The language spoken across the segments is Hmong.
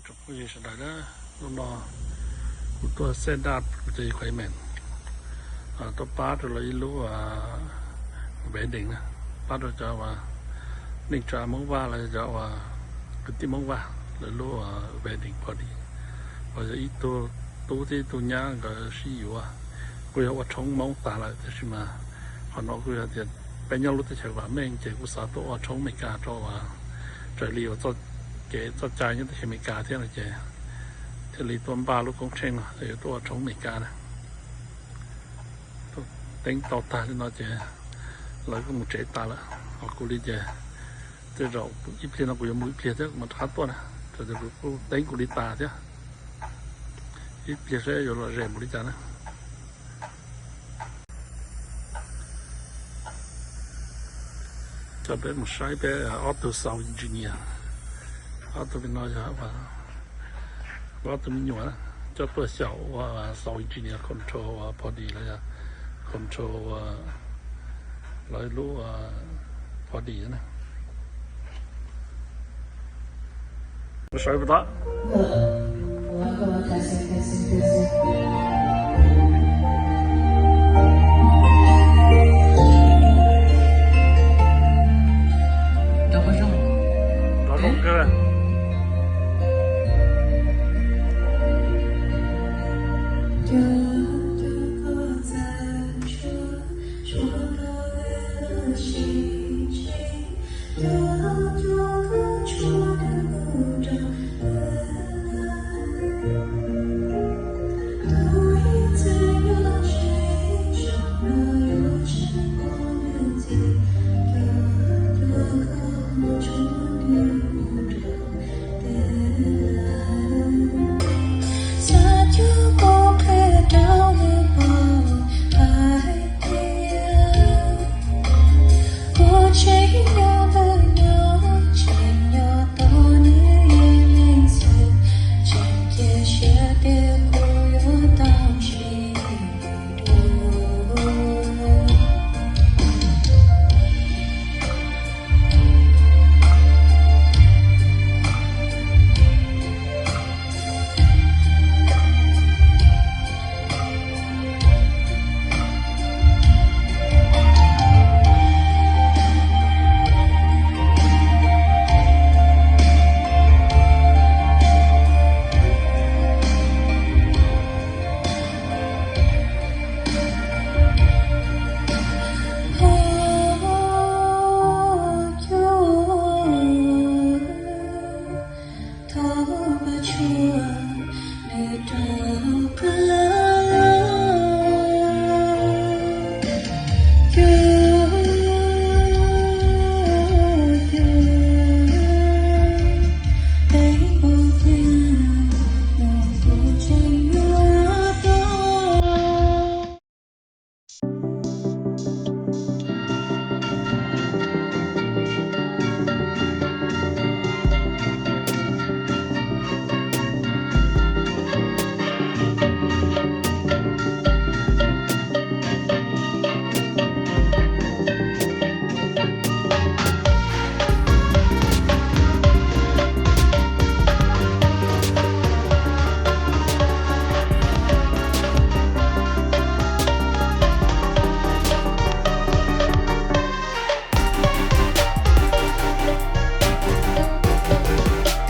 Tsoom phooj ywg sawv daws, hnub no kuv tuaj set up kuv cov equipment, tuaj pab rau lawv ib lub wedding na, pab rau cov uas neej tsa Hmoob Vaj los yog cov uas kwv tij Hmoob Vaj lawv lub wedding party, uas yog ib tug tub thiab ib tug nyab nkawd sib yuav. Kuj yog ua tshoob Hmoob tas lawm tiam sis mas qhov no kuj yog tias peb nyob lub teb chaws vam meej ces kuj xav tuaj ua tshoob Amelikas rau uas raws li uas txoj kev txoj cai nyob teb chaws Amelikas thiab no ces thiaj li tuaj npaj lub koob tsheej no es yuav tuaj ua tshoob Amelikas na. Teeb tau tag li no ces lawv kuj mus tsev tas lawm, ho kuv li ces tej zaum ib pliag no kuv yuav mus ib pliag thiab kuv mam rov qab tuaj na, rau qhov kuv kuj teeb kuv li tas thiab. Ib pliag saib yuav lom zem npaum li cas na. Coj peb mus saib peb ob tug sound engineer, ob tug no yog ob tug me nyuam coj tuaj xyaum ua sound engineer control ua party los yog control lawv lub party na. Mus saib puas tau. Nrov zoo kawg.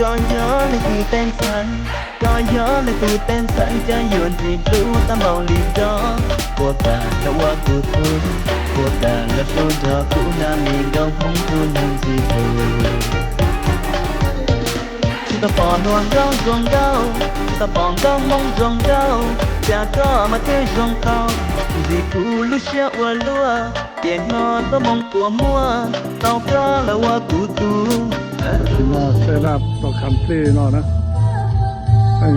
Koj yog leej twg peb ntxhais, koj yog leej twg peb ntxhais, cas yuav ntxim hlub tau npaum li koj. Puas tas los ua kuv tug, puas tas los hlub nrog kuv na, me nkauj Hmoob tus neeg ntxim hlub. Tsis tau pom hluas nkauj zoo nkauj, tsis tau pom nkauj Hmoob zoo nkauj, cas koj mas twb zoo tau ntxim kuv lub siab ua luaj. Tiam no txoj hmoo puas muaj tau koj los ua kuv tug. Sim no set up tau complete no na.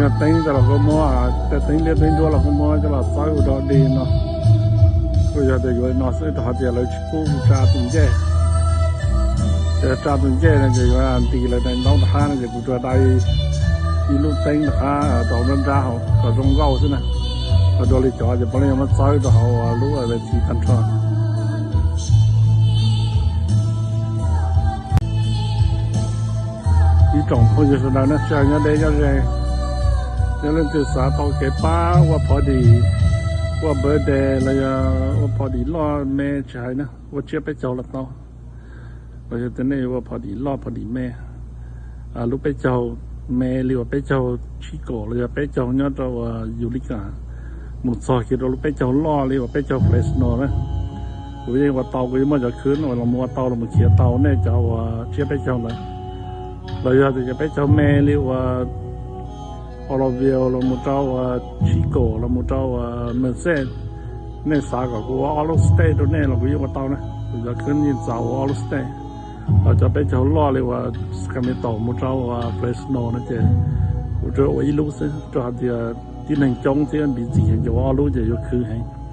Yog teeb coj los kuj muab, tej teeb liab teeb nruab los kuj muab coj los txawb ua dog dig no. Kuj yog tias yuav li no xwb rau qhov tias lawv tsis pub kuv tsa tus ncej. Ces tsa tus ncej no ces yuav nti lawv daim ntaub rov qab no ces kuv tsuas dai ib lub teeb rov qab rau nruab nrab hauv kom zoo nkauj xwb na. Ho dua li cov ces puav leej yog muab txawb rau hauv lub ves txiv tag nrho. Ib tsoom phooj ywg sawv daws na, tsis hais nyob deb nyob ze, yog leej twg xav tau kev pab ua party, ua birthday los yog ua party loj me tsis hais na, ua tsiab peb caug los tau. Los yog tias nej yuav ua party loj party me, lub peb caug me li uas peb caug Chico los yog peb caug nyob rau uas Ulica, mus txog kiag rau lub peb caug loj li uas peb caug Fresno na, kuv yeej ua tau, kuv yeej muaj cov khwb uas los mus ua tau los mus khiav tau nej cov uas tsiab peb caug ntawd. Los yog tias cov peb caug me li uas Oroville los mus rau uas Chico los mus rau uas Merced, nej xav kom kuv ua ob lub state rau nej los kuv yeej ua tau na, kuv cov khwb yeej txaus ua ob lub state. Los cov peb caug loj li uas Sacramento mus rau uas Fresno no ces kuv tsuas ua ib lub xwb, rau hais tias tib neeg coob thiab busy ces ua ob lub ces yuav khwv heev.